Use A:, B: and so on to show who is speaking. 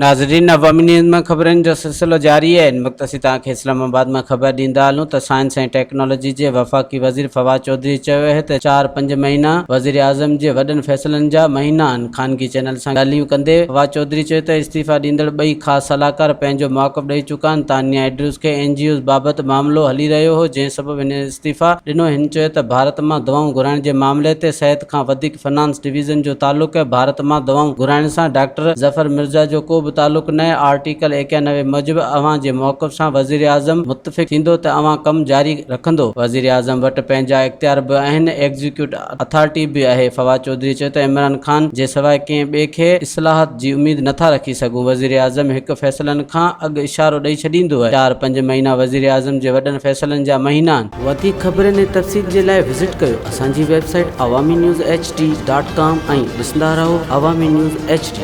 A: ناظرين عوامي نيوز مان خبرن جو سلسلو جاري آهي ان وقت اسين توهان کي اسلام آباد مان خبر ڏيندا هلون ته سائنس ۽ ٽيڪنالاجي جي وفاقي وزير فواد چوڌري چيو آهي ته چار پنج مهينا وزيراعظم جي وڏن فيصلن جا مهينا آهن خانگي چينل سان ڳالهيون ڪندي فواد چوڌري چيو ته استعيفيٰ ڏيندڙ ٻئي خاص صلاحڪار پنهنجو موقف ڏئي چڪا آهن تانيا ايڊروز کي اين جي اوز بابت معاملو هلي رهيو هو جنهن سبب هن استعيفيٰ ڏنو هن چيو ته ڀارت مان دوائون گهرائڻ جي معاملي تي صحت کان وڌيڪ فنانس ڊويزن جو تعلق آهي، ڀارت مان دوائون گهرائڻ سان ڊاڪٽر ظفر مرزا جو ڪو به تعلق ناهي، آرٽيڪل 91 موجب اوهان جي موقف سان وزيراعظم متفق ٿيندو ته اوهان ڪم جاري رکندو، وزيراعظم وٽ پنهنجا اختيار به آهن، ايگزيڪيوٽ اٿارٽي به آهي، فواد چوڌري چيو ته عمران خان جي سواء ڪنهن ٻئي کي اصلاحات جي اميد نٿا رکي سگهون، وزيراعظم هڪ فيصلن کان اڳ اشارو ڏئي ڇڏيندو آهي، چار پنج مهينا وزيراعظم جي وڏن فيصلن جا مهينا آهن. وڌيڪ خبرن ۽ تفصيل جي لاء وزٽ ڪيو اسان جي website Awami news H D dot com ۽ ڏسندا رهو عوامي نيوز ايڇ ڊي.